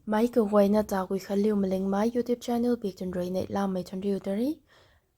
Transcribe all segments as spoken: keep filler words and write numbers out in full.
Mei kaguayna ta Guikhanliu Malingmei YouTube channel bik tun rui neihlamei thuanriu ta re.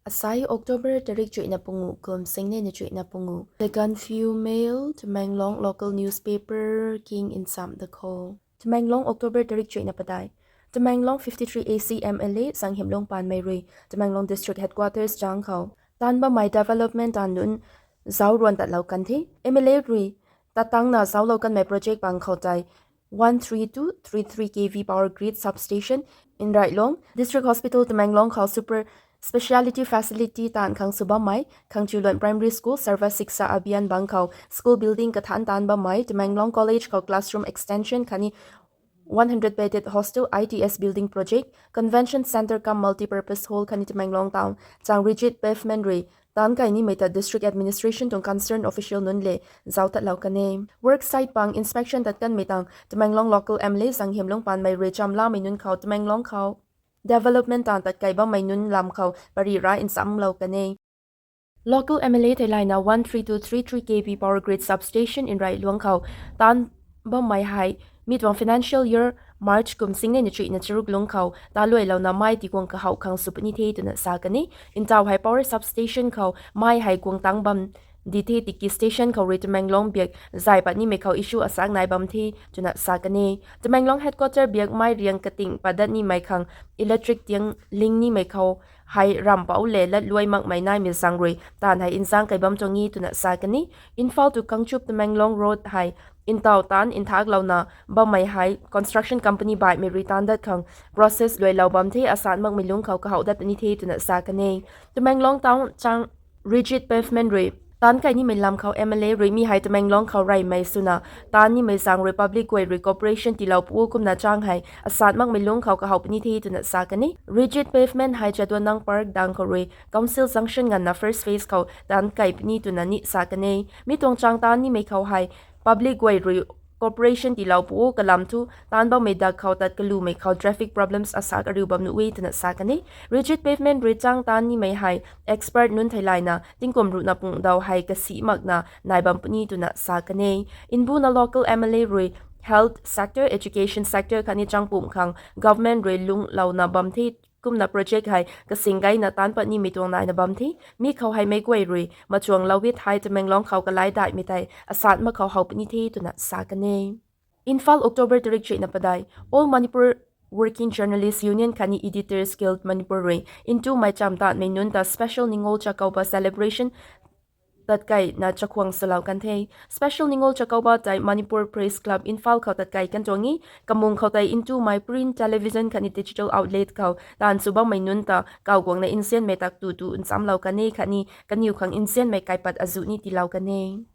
Asai October tarik chuihna pungu kum singnei na chuihna pungu. The Gaanphiu Mail, Tamenglong local newspaper king in sam da kho. Tamenglong, October tarik chuihna padeih. Tamenglong fifty-three A C M L A Zanghemlung Panmei rui Tamenglong District Headquarters chang khou taanc bammei development taanv nunc zauc ruan tatlou kan the. M L A rui tatangna zauclou kanmei project bang khou tei one three two three three K V power grid substation, Inraihlung, District Hospital Tamenglong khou super speciality facility taanv khang sw bammei, Khangchiuluan Primary School, Sarva Shiksha Abhiyan bang khou school building kathanc taanc bammei, Tamenglong College khou classroom extension khatni one hundred bedded hostel I T S building project, convention centre cum multipurpose hall khatni Tamenglong town chang rigid pavement rui taanc kai nimei ta district administration tuang concern official nunc le zauc tatlou kan e. Work site pang inspection tat kanmei tang Tamenglong local M L A Zanghemlung Panmei rui chamlamei nunc khou Tamenglong khou development taanv tat kai bammei nunc lam khou pary ra nchamlou kan e. Local M L A theilayna one three two three three K V power grid substation Inraihlung khou taanc bammei hei mi tuang financial year March kum singnei na chuihna charuk lungc khou taluailouna mei tiguang kahouh khang sw puni the twna sa kan e. Ntaw hei power substation khou mei hei guang tangc bam di the tiki station khou rui Tamenglong biak zay pat nimei khou issue asak nai bam the twna sa kan e. Tamenglong headquarter biak mei riang kating pat dat nimei khang electric tiang ling nimei khou hei ramh pou le latluai makmei naimei zaeng rui taanv hei nzang kai bam tuang e twna sa kan e. Imphal to Kangchup Tamenglong road hei ntaw taanc nthaklouna bammei hei construction company baihmei rui taanc dat khang process luailou bam the, asan makmei lungc khou kahouh dat puni the twna sa kan e. Tamenglong town chang rigid pavement rui taanc kai nimei lam khou M L A rui mi hei Tamenglong khou reymei swna taanc nimei zaeng rui public guay rui cooperation tiilou pu kumna chang hei asan makmei lungc khou kahouh puni the twna sa kan e. Rigid pavement hei Jadonang Park dang khou rui Council Junction nganvna first phase khou taanc kai puni twna ni sa kan e. Mi tuang chang taanc nimei khou hei public guay rui cooperation tiilou pu kalam thu taanc bammei dak khou tat kalumei khou traffic problems asak ariu bam nuh e twna sa kan e. Rigid pavement rui chang taanc nimei hei expert nunc theilayna tingkum ruhna pungdau hei kasi makna nai bam puni twna sa kan e. Mbuna local M L A rui health sector, education sector khatni changpumc khang government rui lunglouna bam the kumna project hei kasing gayna taanc pat nimei tuang naina bam the. Mi khou hei meic guay rui machuanglou e thei Tamenglong khou kalai daihmei tei asan mak khou how puni the twna sa kan e. Imphal, October tarik chuihna padeih. All Manipur Working Journalists Union khatni Editors Guild Manipur rui ntumei cham taanmei nunc ta Special Ningol Chakouba celebration tatkaina chakhwang swlou kan the. Special Ningol Chakouba tei Manipur Press Club Imphal khou tatkai kan tuang e. Kamung khou tei ntumei print, television khatni digital outlet khou taanv sw bammei nunc ta kawguangna nzianmei tak tu tu nchamlou kan e khatni kaniw khang nzianmei kaipat azuh ni tiilou kan e.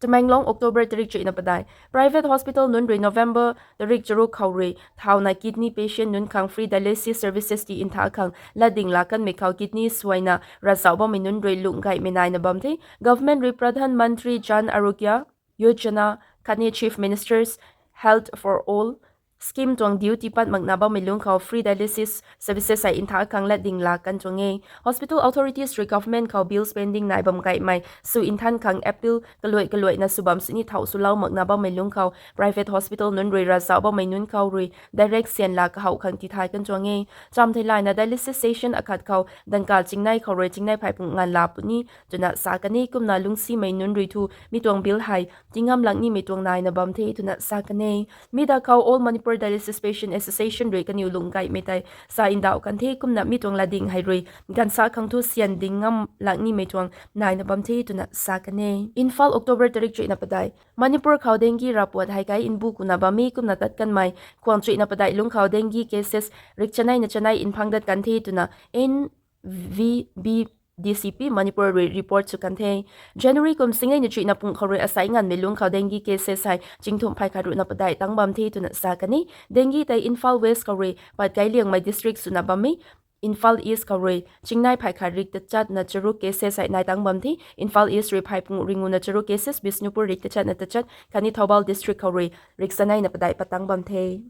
Tamenglong, October tarik chuihna padeih. Private hospital nunc rui November tarik charuk khou rui thauna kidney patient nunc khang free dialysis services ti ntha khang latding laa kanmei khou kidney suaina ravzauh bammei nunc rui lungh gaymei naina bam the. Government rui Pradhan Mantri Jan Arogya Yojana khatni Chief Minister's Health for All scheme tuang duty pat makna bammei lungc khou free dialysis services hei ntha khang latding laa kan tuang e. Hospital authorities rui government khou bill pending nai bam gaymei sw nthan khang appeal kaluai kaluaina sw bam sini thau swlou makna bammei lungc khou private hospital nunc rui ravzauh bammei nunc khou rui direct syan laa kahouh khang tithay kan tuang e. Cham theilayna dialysis station akhat khou danka chingnei khou rui chingnei phey pung nganv laa puni twna sa kan e. Kumna lungcsimei nunc rui thu mi tuang bill hei tingam lak nimei tuang naina bam the twna sa kan e. Mi dak khou All Manipur Dialysis Patient Association rui kaniw lungh gaymei tei sa ndauh kan the. Kumna mi tuang latding hei rui ganvsa khang thu syan ding ngam lak nimei tuang naina bam the twna sa kan e. Imphal, October tarik chuihna padeih. Manipur khou dengue ravpuat hei kai mbu kuna bam e. Kumna tat kanmei khwang chuihna padeih lungc khou dengue cases rik chanei na chanei mphang dat kan the twna N V B D C P Manipur rui report sw kan the. January kum singnei na chuihna pung khou rui asai nganvmei lungc khou dengue cases hei chingthumh phey khat ruhna padeih tang bam the twna sa kan e. Dengue tei Imphal West khou rui pat kai liangmei district swna bam e. Imphal East khou rui chingnei phey khat rik tachatna charuk cases hei nai tang bam the. Imphal East rui phey pung ringuna charuk cases, Bishnupur rik tachatna tachat khatni Thoubal district khou rui rik chanei na padeih pat tang bam the.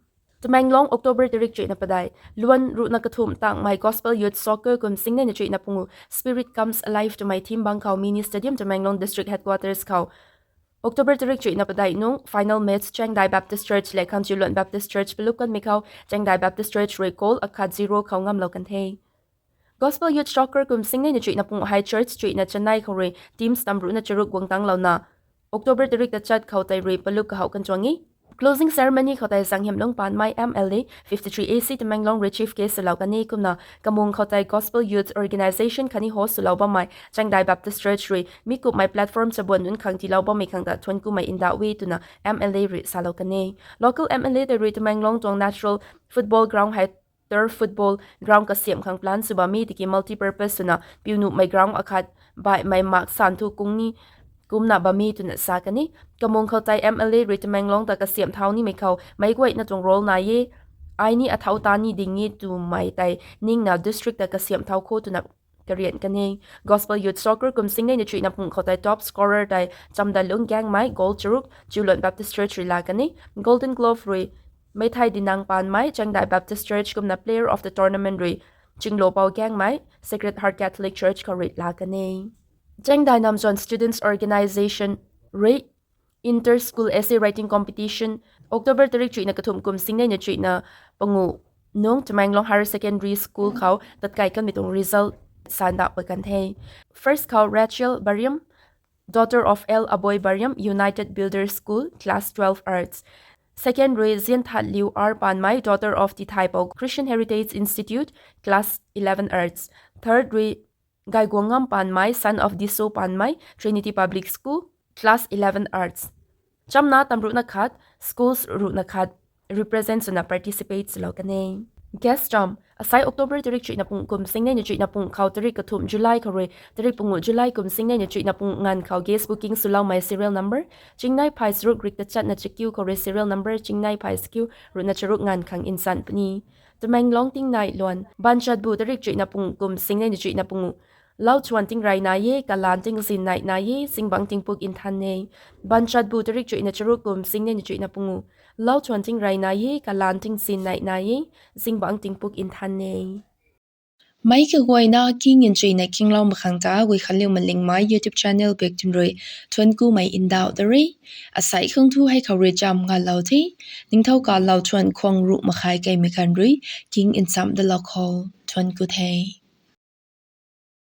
Tamenglong, October tarik chuihna padeih. Luan ruhna kathumh tangmei Gospel Youth Soccer kum singnei na chuihna pungu Spirit Comes Alive twmei theme bang khou Mini Stadium Tamenglong District Headquarters khou October tarik chuihna padeih nung final match Chaengdai Baptist Church le Khangchiuluan Baptist Church palup kanmei khou Chaengdai Baptist Church rui goal akhat zero khou ngamlou kan the. Gospel Youth Soccer kum singneina chuihna pungu hei church chuihna chanei khou rui teams tamruhna charuk guang tanglouna October tarik tachat khou tei rui palup kahouh kan tuang e. Closing ceremony khou tei Zanghiamlung Panmei M L A fifty-three A C Tamenglong rui chief guest swlou kan e. Kumna kamung khou tei Gospel Youth Organisation khatni host swlou bammei Chaengdai Baptist Church rui mi kumhmei platform chabuan nunc khang tiilou bammei khang ta thuanc kumei ndauh e twna M L A rui salou kan e. Local M L A tei rui Tamenglong tuang natural football ground hei turf football ground kasiamh khang plan sw bam e tiki multipurpose swna piu nuhmei ground akhat baihmei mak san thu kung ni kumna bam e twna sa kan e. Kamung khou tei M L A rui Tamenglong ta kasiamh thau nimei khou meic guayna tuang role nai e, ai ni athau ta ni ding e twmei tei ningna district ta kasiamh thau kho twna karian kan e. Gospel Youth Soccer kum singneina chuihna pungu khou tei top scorer tei Chamdalung Gaengmei goal charuk Chiuluan Baptist Church rui la kan e. Golden Glove rui Meithai Dinang Panmei Chaengdai Baptist Church kumna player of the tournament rui Chinglopou Gaengmei Sacred Heart Catholic Church khou rui la kan e. Chaengdai Namjon Students Organisation rui Inter School Essay Writing Competition October tarik chuihna kathumh kum singneina chuihna pungu nung Tamenglong Higher Secondary School khou tatkai kanmei tuang result sandauh pat kan the. First khou Rachel Bariam, daughter of L Aboi Bariam, United Builders School, class twelve Arts. Second rui Zianthatliu R Panmei, daughter of Tithaipou Christian Heritage Institute, class eleven Arts. Third rui Gaiguangngam Panmei, son of Diso Panmei, Trinity Public School, class eleven Arts. Chamna tamruhna khat schools ruhna khat represent swna participate swlou kan e. Guest cham, asai October tarik chuihna pungu kum singneina chuihna pungu khou tarik kathumh July khou rui tarik pungu July kum singneina chuihna pungu nganv khou guest booking swloumei serial number chingnei phay charuk rik tachatna chakiu khou rui serial number chingnei phay chakiu ruhna charuk nganv khang nsan puni. Tamenglong tingnei luan, banchatbu tarik chuihna pungu kum singneina chuihna pungu, lauchuan tingrey nai e, kalaan tingzin nai nai e, zingbangc tingpuk nthan e. Banchatbu tarik chuihna charuk kum singneina chuihna pungu, lauchuan tingrey nai e, kalaan tingzin nai nai e, zingbangc tingpuk nthan e. Meic kaguayna king nchuina kinglou mak khang ta Guikhanliu Malingmei YouTube channel bak tun rui thuanc kumei ndauh ta re. Asai khang thu hei khou rui cham ngalou the. Ningthouka lauchuan khwang ruh makhai keimei khan rui king nchamh dalou khou thuanc ku the.